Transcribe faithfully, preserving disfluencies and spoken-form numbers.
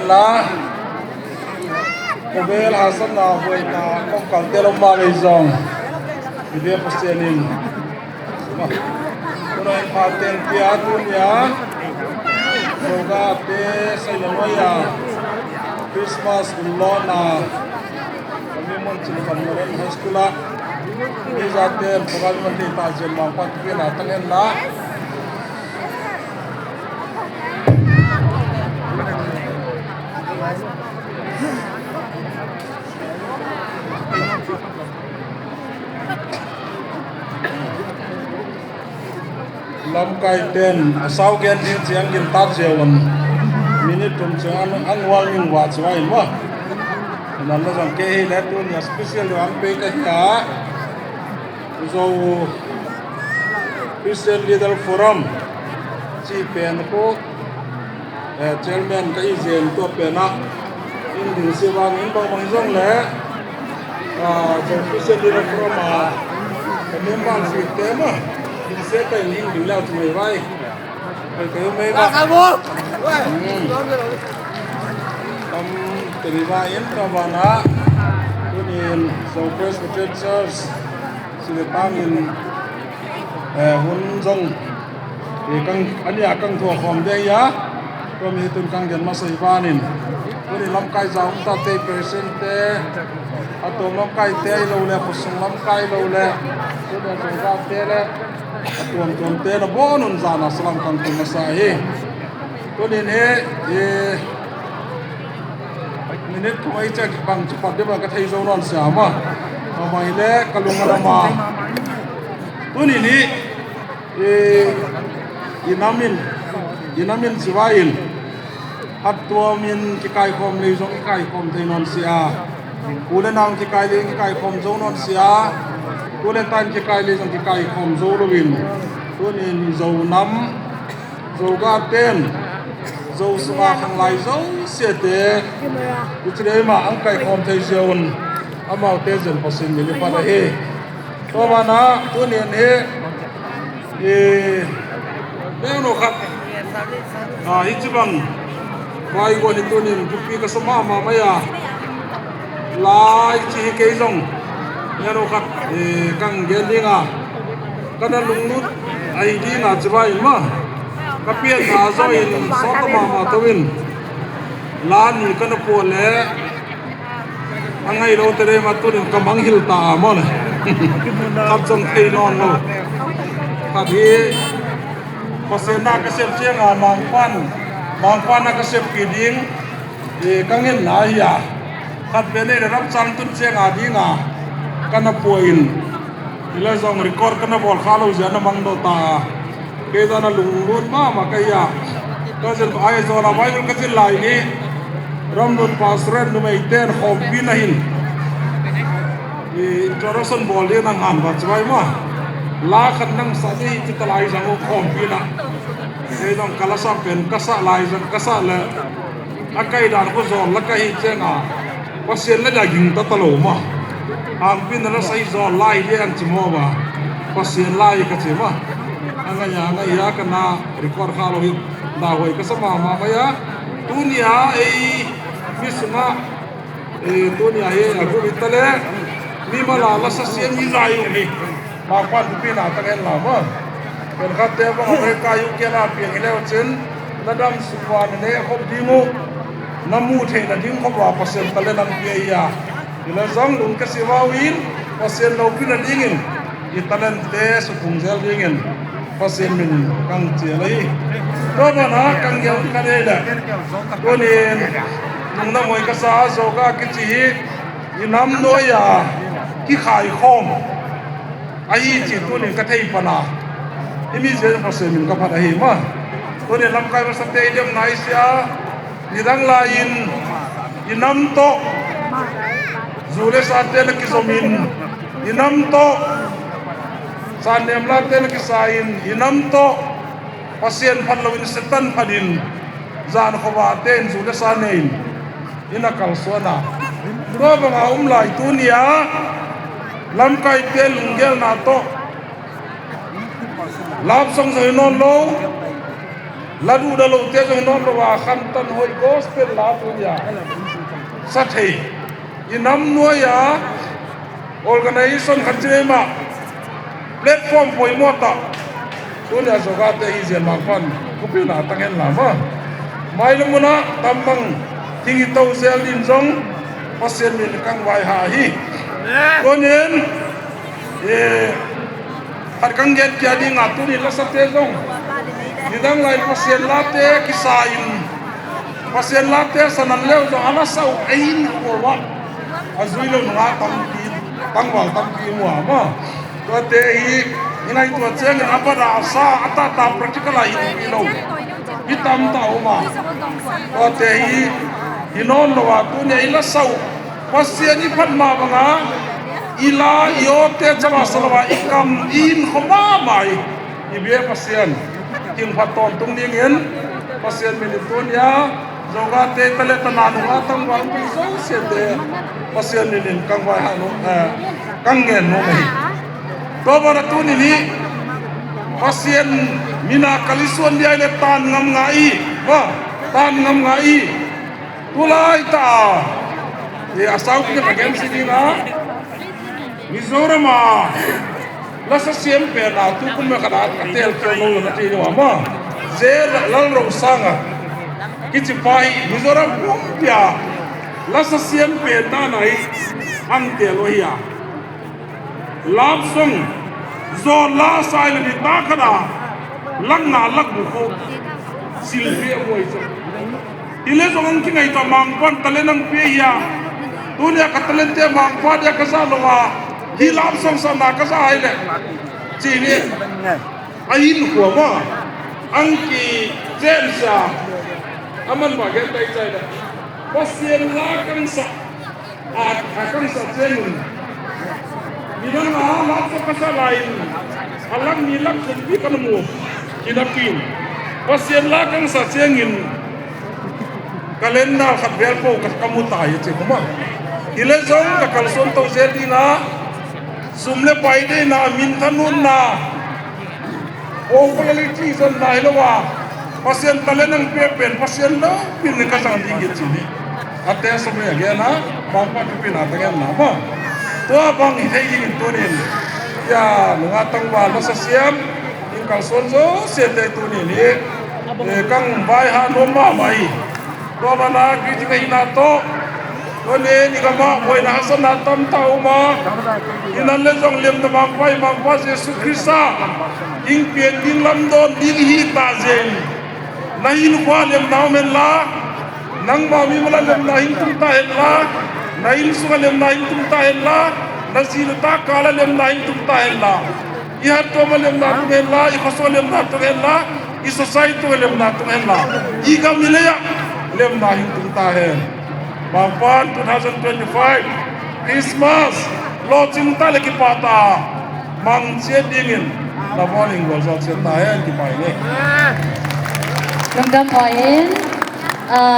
La, khawvel haksatna huaina kawmkalte lo mah lei zong, i biak Pasian in Unai pha teng pia tunia Zogate Saina nuai-a Christmas ullawna Kami mun cin kan Modern High School ah mi zate program man thei ta zen mang pan kina tang en la. Lamkai ten a sau gen ding ciang gin tak zia un. Minute thum ciang an, an warning va ci va in va. Nan la zang ke hi le tun ya special ding ang pe ka hi a. Zo Christian Leader Forum ci pen ko. Eh, chairman ka i zen tua pen ah in ding si vang in bang bang zong le, ah, Zo Christian Leader Forum ah ka member si te ma ding se ka in ding lau tu mai vai. Kai kai mai va. Hmm. Am te mai vai in ka va na. Tunin Zo Presbyterian Church si le tang in, eh, hun zong, eh, kang, a nia kang thua khawm ding hi a, tua mi tun kang gen masa hi vanin. Tuni lamkai za um tate, president te, a tuam lamkai te hi lo le, khosung lamkai lo le, tuni a tuam te le, a tuam tuam te le, bon un zana salam kang tung masa hi. Tuni ni, eh, minute kung ai cek bang cepat dia bang ka thei zo non siama. Bang bang ile ka lung a lama. Tuni ni, eh, i nam in, i nam in sivain. Hat tuam in kikai khawm lei zong kikai khawm thei non sia. Kule nang kikai lei kikai khawm zo non sia. Kule tan kikai lei zong kikai khawm zo lo in. Tuni ni zo nam. Zo ga ten, zo sunga khanglai zo siate, i ci dei mah ang kai khawm thei zia un, amaute zen Pasian min i phat ahi. Tua mana, tunin hi, i, meng no khat, a, hi ci bang, vai guan i tunin, bupi ka sa mahmah mai a, lai ci hi kei zong, meng no khat, i, kang gen ding a, Ka na lunglut ahi ding a ci vai in maw. Ka pianna zaw in sawt a mahmah to in. La ni ka na pua le a ngai lo te dei ma tunin ka manghil ta a maw le. Khat zong thei nawn lo. Khat hi Pasian na ka sep ciang a Mangpan, Mangpan na ka sep pi ding. E, ka ngenna hi a, khat pen ei le ramsang tun ciang a ding a ka na pua in, i le zong record ka na bawl kha lo zia na mang dawh ta a, kei zan a lunglut mahmah ka hi a. Ka zin ai zaw na Bible ka zin lai ni, Ramlun Pastorate numei ten khawmpi na hin, i introduction bawl ding nang han va ci vai maw. La khat nang sa ni ci ta lai zang uh khawmpi na. Kei zong ka la sa pen ka sa lai zang ka sa le a kai dan ko zawl la ka hi ciang a Pasian la dia ging ta ta lo maw. Hangpi na la sa hi zawl lai hi ang ci maw ba. Pasian lai ka ci maw. A ngai a ngai a ka na record kha lo hi. Na huai ka sa mahmah mai a. Tuni a ei mi sungah, eh, tuni a hi a group hi ta le mi mala la sa sian hi zai uh hi. Mangpan bupi na tang en la maw. Pen khatte bang America U K na piang hi leu cin na dam sung ua na ne khop ding uh, na mu thei na ding khop ua Pasian talent ang pia hi a. Hi le zong lung ka si vau in Pasian lopi na dingin i talent te sukung zel dingin Pasian min kang cial hi. Tua bana kang gel ka dei le. Tunin nung na moi ka sa zo ka kici hi. I nam nuai a kikhai khawm ahi ci tunin ka thei pana. I mi zia Pasian min ka phat ahi ma. Tunin lamkai masate i dem nai sia. Nidang lai-in i nam tawh zu le sate na kizomin i nam tawh sannem late na kisain i nam tawh Pasian phat loin Satan phatin zan khuavate in zu le sa nei-in i na kalsuan a. Tua banga um lai tuni a lamkaite lunggelna tawh love song zoi nawn lo. La duhdah lote zong hi nawn lo a, khantan hoih gospel la tuni-a sa thei, i nam nuai-a organization khat ci nei mah, platform poimawh tah. Tuni-a Zogate hi zian Mangpan thupina tang hen la maw. Mailam munah tam bang thing i to zel din zong Pasian min kang vaihah hi. Tunin, eh, khat kang gen kia ding a, tuni lasate zong nidang lai Pasian late kisa in, Pasian late sanan leu zong a lasa uh ei in khuah a zui lo nungak tampi, tangval tampi mua maw. Tuate hi i ngaihtuah ciangin a bat a sa a tahta practical a hi pi lo, mi tamta um a. Tuate hi hi nawn lo a, tuni-a i lasa uh Pasian i phat mah banga i la i awte cama sa lo a, i kam i in khua mahmah hi. I bia Pasian thilpha tawntung dingin Pasian min in tuni-a Zogate talent a nanung a tangval pi zosiate Pasian min in kang vaihah nuam, eh, kang ngen nuam hi. Tua banah tuni ni Pasian mina kalsuan dia ile tan ngam ngah i, va, tan ngam ngah i. Tulai ta a sau pi ka gen si ding a, Mizoram a lasa siam pen a tu kum a khat a ka tel kio lo na ti lo ama. Ze Lal Ro Sang a kici pa hi, Mizoram pumpi a lasa siam pen na na hi ang tel lo hi a. Love song zawn la sai le ni ta khat a lakna lak bu kho silpi a buai sa. Hi le zong ang kingai ta Mangpan talent ang pia hi a. Tuni a ka talent te Mangpan dia ka za lo a. Hi love song sa na ka za hai le. Ci ni. A hin khua ma ang ki chen sa. A man ba gen tai chai le. Pasian la kang sa. A, a kang sa ciangin, midang a lak sa ka sa lai-in a lak ni lak sumpi ka na mu. Kinapi in Pasian la kang sa ciangin, calendar khat vel po ka, ka mu ta hi ci kuma. Hi le zong ka kalsuan to zel ding a, sum le pai deihna, minthanunna, popularity zonna hi lo a, Pasian talent ang pia pen Pasian lo pin ka zang ding hi ci ni. A te sum le a gen a, Mangpan thupina ta gen na ma. Tua bang hi thei ding in tunin, ya, nunga tangval lasa siam in kalsuan zosiate tunin hi, eh, kang vaihah nuam mahmah hi. Tua bana kritik ahihna tawh, tua nen i gamah buaina haksatna tamta um a, hi nan le zong lemna Mangpa, i Mangpa Jesu Khrist a hing pian ding, lamdawn ding i hih ta zen. Na hinkhua lemna om henla, nangmah mi mala lemna hing tung ta henla, na inn sunga lemna hing tung ta henla, na zi na ta kala lemna hing tung ta henla, i hattuama lemna tung henla, i khuasung lemna tung henla, i society lemna tung henla, i gam i lei ah lemna hing tung ta hen. Mangpan two thousand twenty-five Christmas lawhcing ta le kipah ta, mang ciat dingin na bawl hing gualzawh ciat ta hen. Kipai ni. Lungdam huai in, ah,